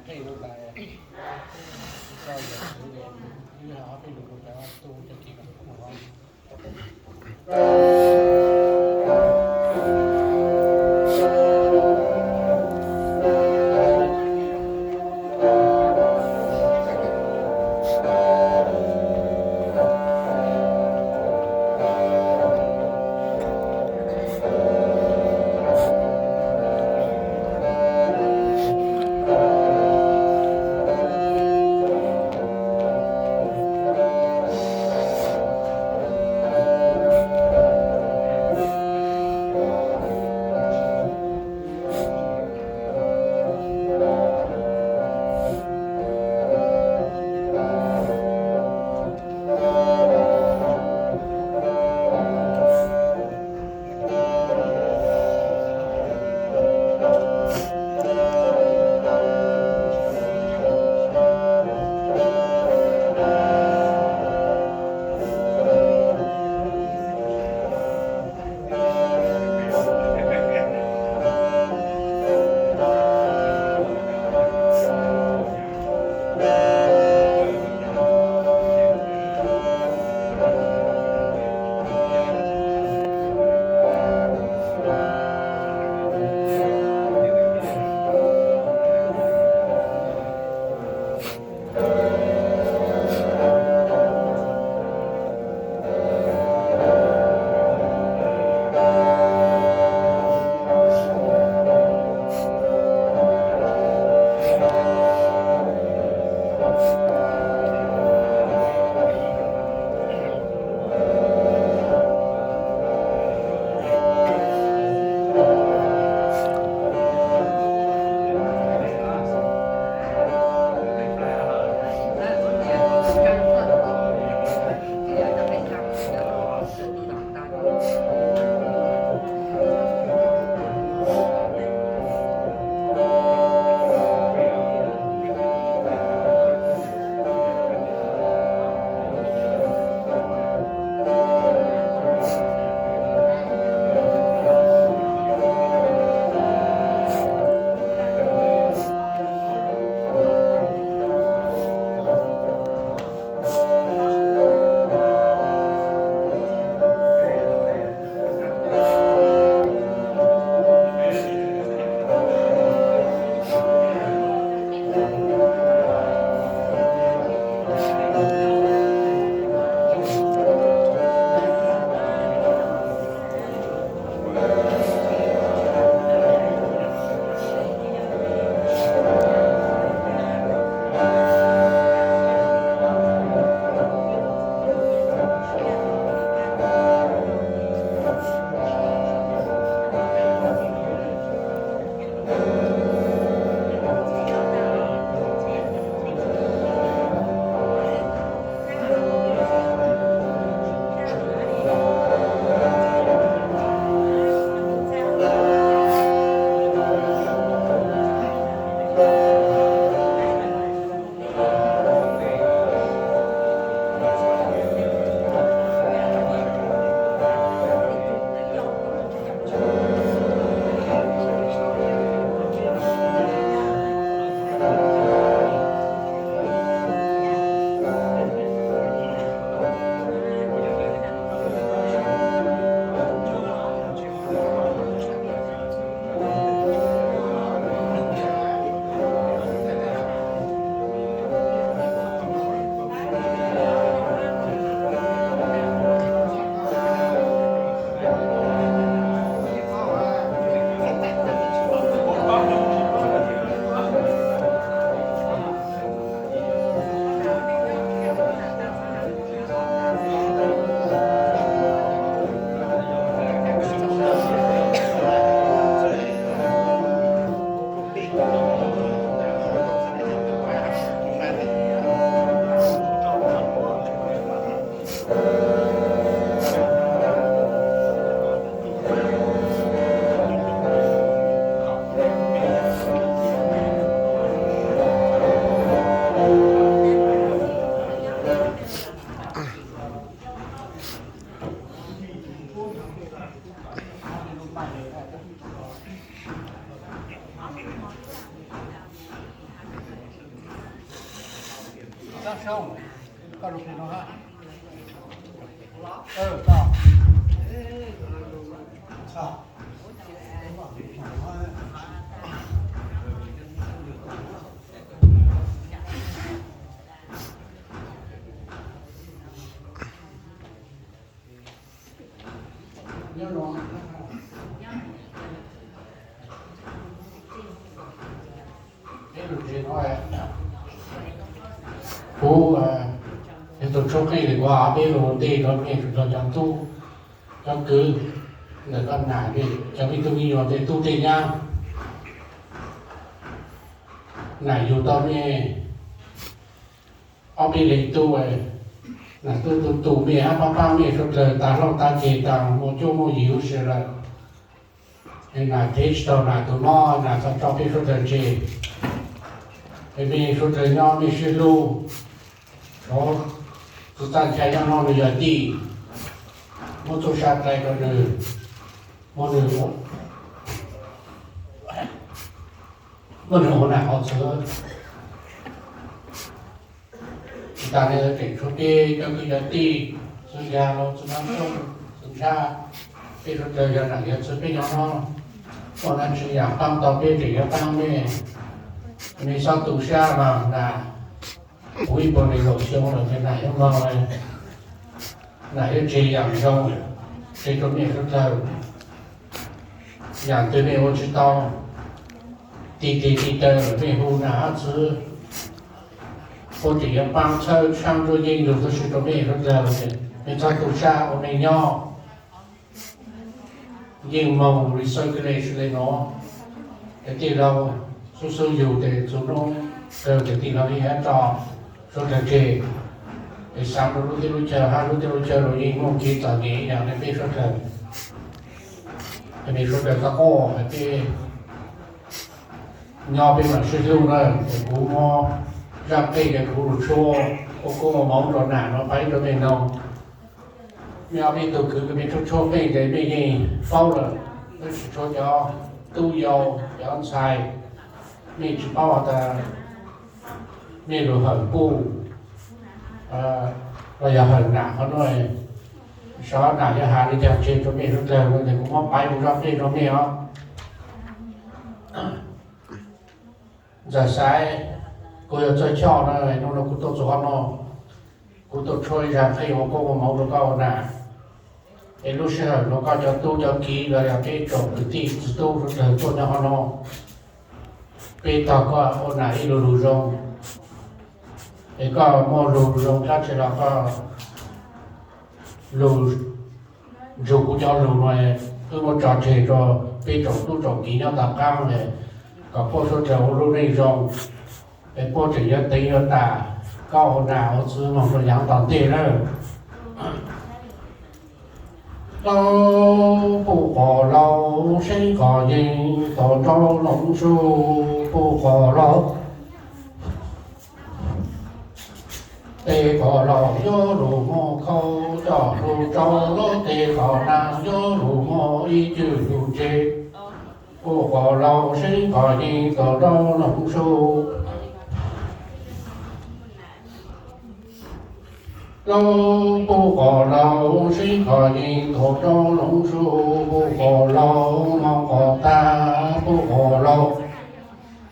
Pheej lub tas, tso yog kuv, wb hais ob peb lus rau cov tub cov ki kom kuv. Kuv yog tus tshuab qeej li kuv hais peb lus ntej rau mej sawv daws cov tub cov kwv, ntawm koj nam, cov me tub me nyuam tej tub tej nyab. Nam yug tau mej ob peb leeg tub, nam tub tus tus mej hab pab pab mej suav dlawg tas hlob tas ceg tas muaj cuab muaj yig huv si lawm. Nam thev tsis tau nam tus mob, nam txhob tso peb suav dlawg tseg. Es mej suav dlawg nyob mej sib hlub, ov, tus txaj ncha nyob no nws yog tij, muab txuj sa dai rau nws, muab nws, muab nws ua nam ua txwv. Tsis tas li ntawd tseem tshuav peb cov kwv cov tij, txwv nkag los txwv nab xyooj, txwv ntsab, peb suav dlawg yog nam yog txwv peb nyob no, muaj dab tsi yam paab tau peb tseem yuav paab mej. Mej txhob tu sab mas nam, kuv ib puas nees nkaum xyoo lawm ces nam yuav mloog, nam yuav tseg yam zoo, tseg rau mej suav dlawg. Yam twg mej ua tsis tau, tig tig tig taw lawm mej hu nam hab txwv, puab tseem yuav paab txhawb tshab ntsuab yeeb lug tub si rau mej suav dlawg. Mej txhob tu sab ua neej nyob. Yeej moog recycle li no, es tij laug xub xub yug tes txug nub kawg tes tij laug yeej yuav tso suav dlawg tseg. Es xaav rau lub teb lub chaw hab lub teb lub chaw los yeej muaj kev txom nyem ib yam li peb suav dlawg. Es mej suav dlawg txhob quaj, peb nyob peb mam sib hlub na. Es kuv muab zaj qeej es kuv lug tshuab ua koob ua moov rau nam no pab rau mej noog. Mej ob peb tug kwv mej tshuab tshuab qeej tes mej yeej paub lawm, tab sis tshuav cov tub yau cov ntxhais mej tsis paub has tas mej lug hawm puj los yog hawm nam qhov no, saib nam yuav has li cas tseg rau mej suav dlawg no ces kuv muab pab ua zaj qeej rau mej os. Ntxawm Xaiv, kuv yog Txawj Choj na, hnub no kuv tuaj txug qhov no, kuv tuaj tshuab ib zaj qeej ua koob ua moov rau koj ua nam. Es lub sij hawm no koj cov tub cov kiv los yog peb tsoom kwv tij txiv tub suav dlawg tuaj nyob qhov no, peb tog koj ua nam ib lug lug zoo. Es koj muaj lug zoo dab tsi los koj lug ntsug kuv cov lug no, wb muab tso tseg rau peb tsoom tub tsoom kiv nyob tom qaab, kom puab suav dlawg ua lub neej zoo, es puab tseem yuav teev yuav tam koj ua nam ua txwv moog rau yaav tom ntej nawb. Lauj, puj qos laug seeb qhov yeej tau rau loov su, puj qos laug. Tej qos laug yuav lug muaj khau coj lug rau, tej qos naag yuav lug muaj ib cwj lug tseg. Puj qos laug seeb qhov yeej tau rau loov su. Lauj, puj qos laug seeb qhov yeej tau rau loov su, puj qos laug moog qos tag, puj qos laug.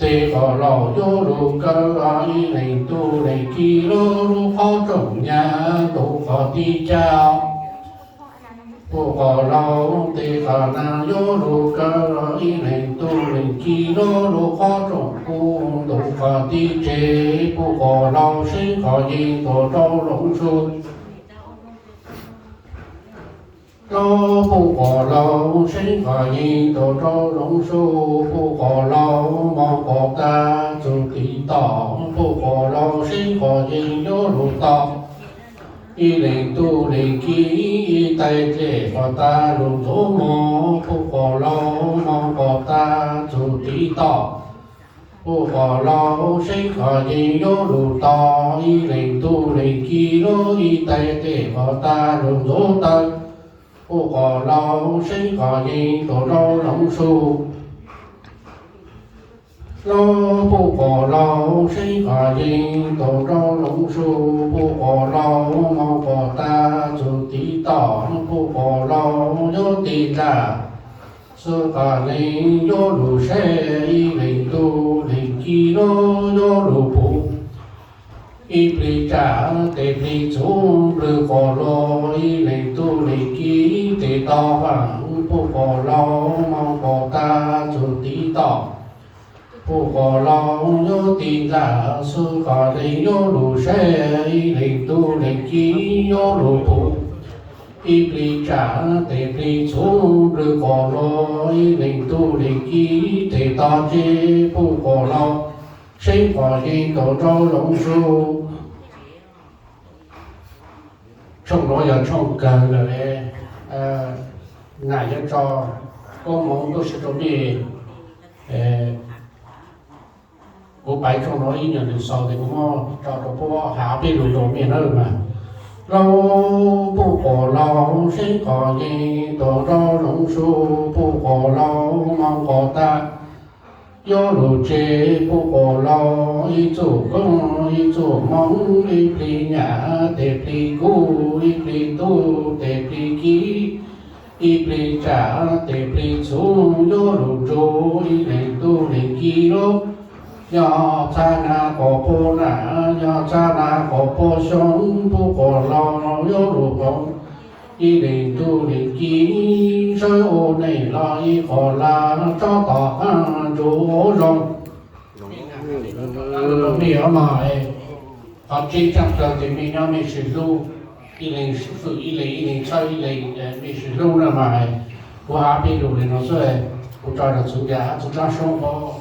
Tej qos laug yuav lug kawg, ib leeg tub leeg ki lug lub qhov rooj nyag ntug qhov tib cag. Puj qos laug, tej qos naag yuav lug kawg, ib leeg tub leeg ki lug lub qhov rooj kub ntug qhov tib tseg. Puj qos laug seeb qhov yeej tau rau loov su. Lauj, puj qos laug seeb qhov yeej tau rau loov su, puj qos laug moog qos tag txug tiv tom, puj qos laug seeb qhov yeej yuav lug tom. Ib leeg tub leeg ki ib taig dlej qos tag lug ntxuav mog, puj qos laug moog qos tag txug tiv tom. Puj qos laug seeb qhov yeej yuav lug tom, ib leeg tub leeg ki lug ib taig dlej qos tag lug ntxuav tawg. Puj qos laug seeb qhov yeej tau rau loov su. Lauj puj quas laug seeb qos yeej tau rau loov su, puj quas laug moog quas tag txug tiv tom, puj quas laug yuav tig ntsam, xwb qos leeg yuav lug seb ib leeg tug leeg ci lug yuav lug puv. Ib plig tsam tes plig txhuv nplwg quas laug, ib leeg tug leeg ci tes tog vaam, puj quas laug moog quas tag txug tiv tom, puj quas laug yuav tig ntsam, xwb qos leeg yuav lug seb ib leeg tug leeg ci yuav lug puv. Ib plig tsam tes plig txhuv nplwg quas laug, ib leeg tug leeg ci tes tog tseg, puj quas laug seeb qos yeej tau rau loov su. Tshooj nuav yog tshooj kawg lawm, nam yuav tso koob moov tuaj si rau mej. Kuv paiv tshooj nuav ib nyuag nws xaus tes kuv muab tso rau puab has peb lug rau mej nawb mas. Lauj puj quas laug seeb qos yeej tau rau loov su, puj quas laug moog quas tag yuav lug tseg, puj quas laug ib txuj koob ib txuj moov, ib plig nyam tes plig kub, ib plig tub tes plig ci, ib plig tsam tes plig txhuv yuav lug ntsug, ib leeg tug leeg ci lug, yog txhab nag quas puag nam, yog txhab nag quas puag xyoo, puj quas laug yuav lug qoob, ib leeg tug leeg ci sawv ua neej los ib qho lug tsob tom qaab ntsug ua zoo. Mej mas, qhov tseeb tshaj plaws tes mej nyob mej sim hlub, ib leeg fwm ib leeg, ib leeg txhawb ib leeg, mej sim hlub na mas. Kuv has peb lug le nuav xwb, kuv tso rau txhua yam txhua tsaab soob os.